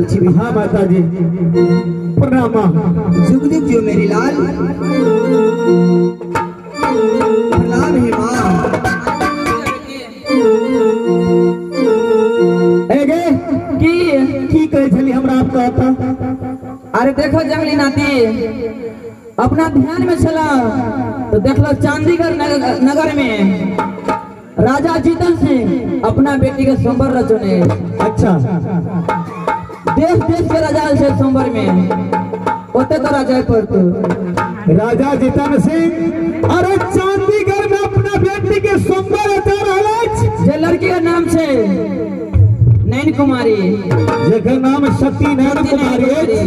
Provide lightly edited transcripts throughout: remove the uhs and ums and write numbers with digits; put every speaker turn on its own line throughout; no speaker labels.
रहल छी।
हाँ माता जी प्रणाम।
जुग जुग जियो मेरी लाल। प्रणाम हे माँ।
ए गे की कहै छली हमरा आप कहता?
अरे देखो जंगली नाती, अपना ध्यान में छला तो देखलो चांदीगढ़ नगर में राजा जीतन सिंह अपना बेटी के सोमवार रचने।
अच्छा,
देश देश के राजा से सोमवार में ओते तोरा जाय पड़तो।
राजा जीतन सिंह अरे चांदीगढ़ में अपना बेटी के सोमवार रचा रहल अछि।
जे लड़की के नाम छे नैन कुमारी,
जेकर नाम सती नैन कुमारी अछि,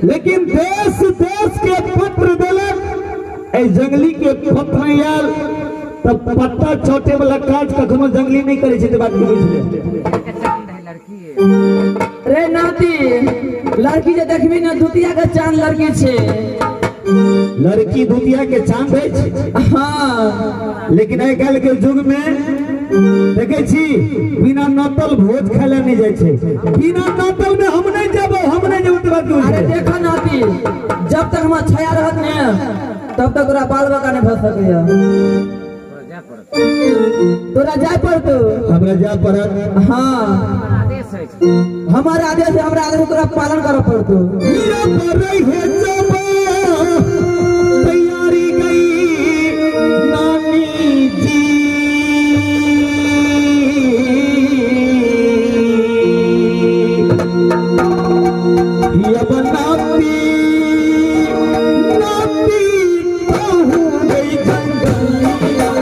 लेकिन देश देश के पत्र देलक। ए जंगली के पत्र आयल तब पत्ता चोटे वाला काज कखनो जंगली नहीं करे छै, ते बात बुझ ले।
रे नाती, लड़की जे देखबी ना दुतिया के चांद लड़की छे।
लड़की दुतिया के चांद अछि।
हाँ,
लेकिन आइ काल्हि के युग में देखे छी बिना नतल भोज खाय ले नहीं जाय छै। बिना नतल में हम नहीं जेबो, हम नहीं जेबो, ते बात बुझ ले।
अरे देखो नाती, जब तक हम छाया रहत ने तब तक तोरा बाल बका नहीं भ सकैया। तोरा जाय पड़तो।
हमरा जाय पड़त।
हाँ, हमारा आदेश, हमरा आदेश तोरा पालन करे पड़तो।
तैयारी गई नानी जी, अब नाती नाती कहूँ गई जंगलिया।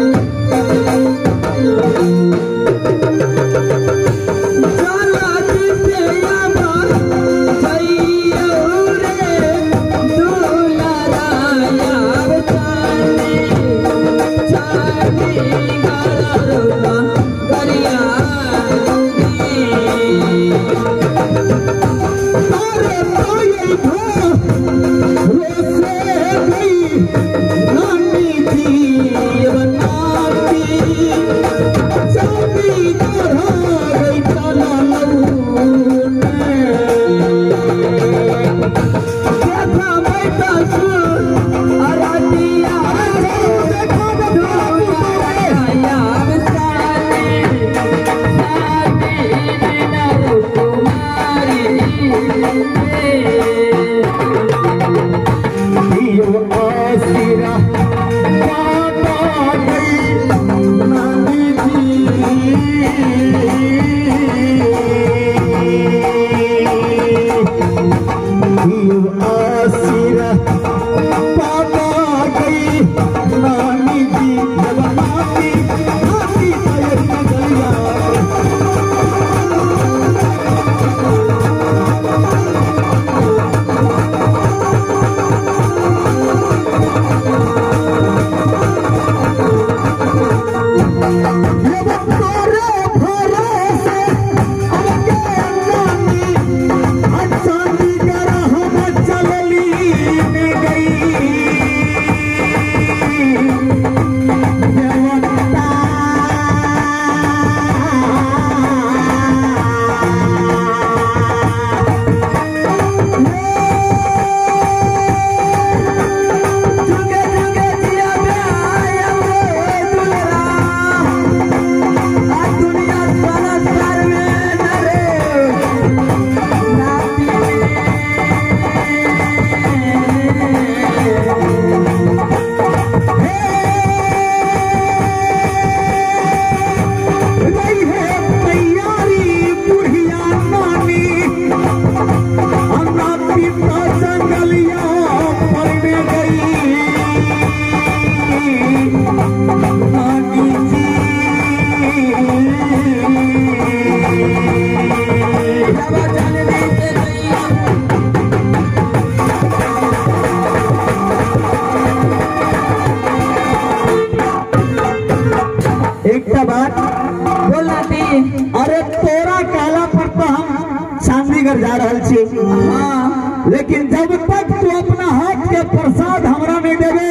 एकटा बात
बोल नाती।
अरे तोरा कहला पर तो हम चांदीगढ़ जा रहल छी।
हाँ,
लेकिन जब तक तू अपना हाथ के प्रसाद हमरा नहीं देवे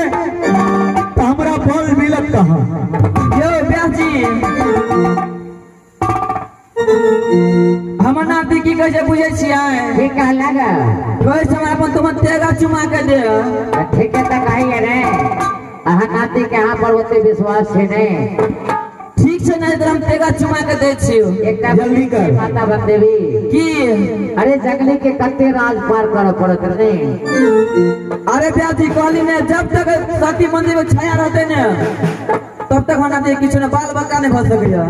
तो हमरा बल मिलत कहाँ?
यो व्यास जी, हमर नाती की कहै छै बुझै छियै?
की कहलक?
कहै छै हमरा अपन तुम तेगा चुमा के दे।
ठीक है तऽ कहिए ने, अहाँ नाती के अहाँ पर ओते विश्वास छै ने।
ठीक छै ने, हम तेगा चुमा के दै छियौ।
एकटा
जल्दी कर।
माता बनदेवी
की?
अरे जंगली के कते राज पार करऽ पड़त ने।
अरे ब्याजी कहली ने, जब तक सती मंदिर में छाया रहते ने तब तक हमरा दे किछु ने बाल बच्चा नहीं भऽ सकैया।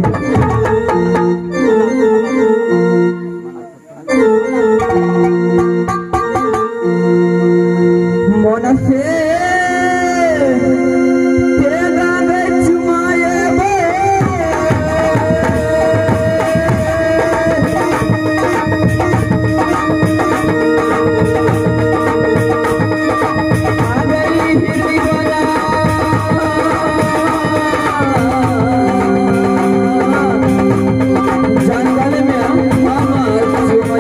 मन से तेगा गै चुमाएबै, आ गई हिरनी बना जंगल में हम चुमाएबै।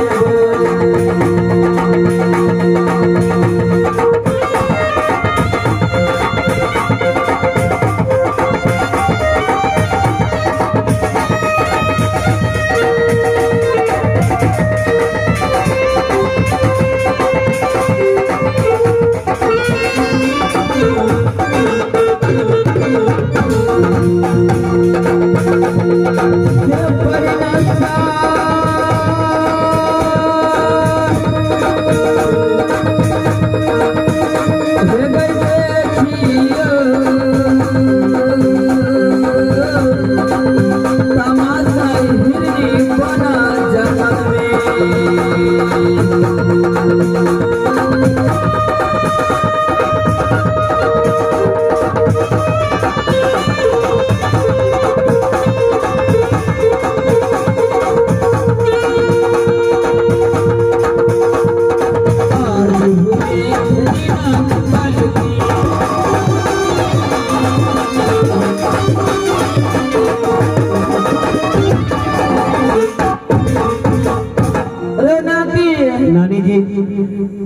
नानी जी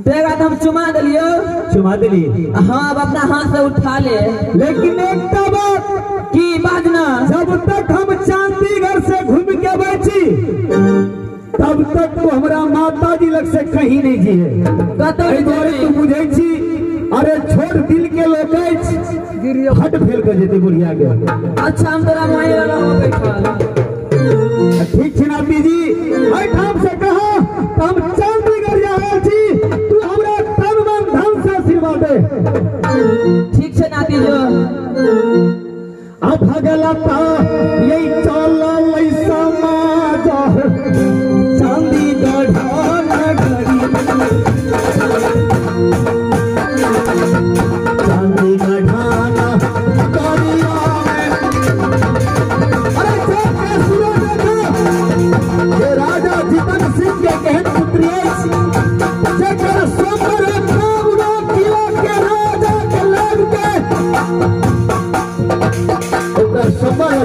तेरा तो हम चुमा दिलियो।
चुमा दिली?
हाँ, अब अपना हाथ से उठा ले।
लेकिन एक बात
की बाजना,
जब तक हम चांदीगढ़ से घूम के बैठी तब तक तो हमारा माता जी लग से कहीं नहीं जी है। तू बुझे छी, अरे छोड़ दिल के लोग फट फेल कर जेते बुढ़िया के।
अच्छा हम तोरा माई रहलो बैठल।
ठीक छै नाती जी, एहिठाम से कहो हम चांदीगढ़ जा रहल छी, तू हमरा तन मन धन से आशीर्वाद दे।
ठीक छै नाती जो।
अब भगलता यही चलल समाज चांदीगढ़ नगरी, चांदीगढ़ नगरिया में। अरे चौक के सुनो देखो, ये राजा जीतन सिंह के कहन पुत्री अछि, जेकर सोमर कामना किला के राजा के लग के ओकर सोमर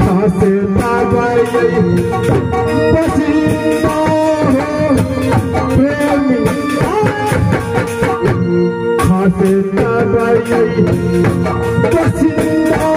खासे ताबाई पसीना हो प्रेमी खासे ताबाई पसीना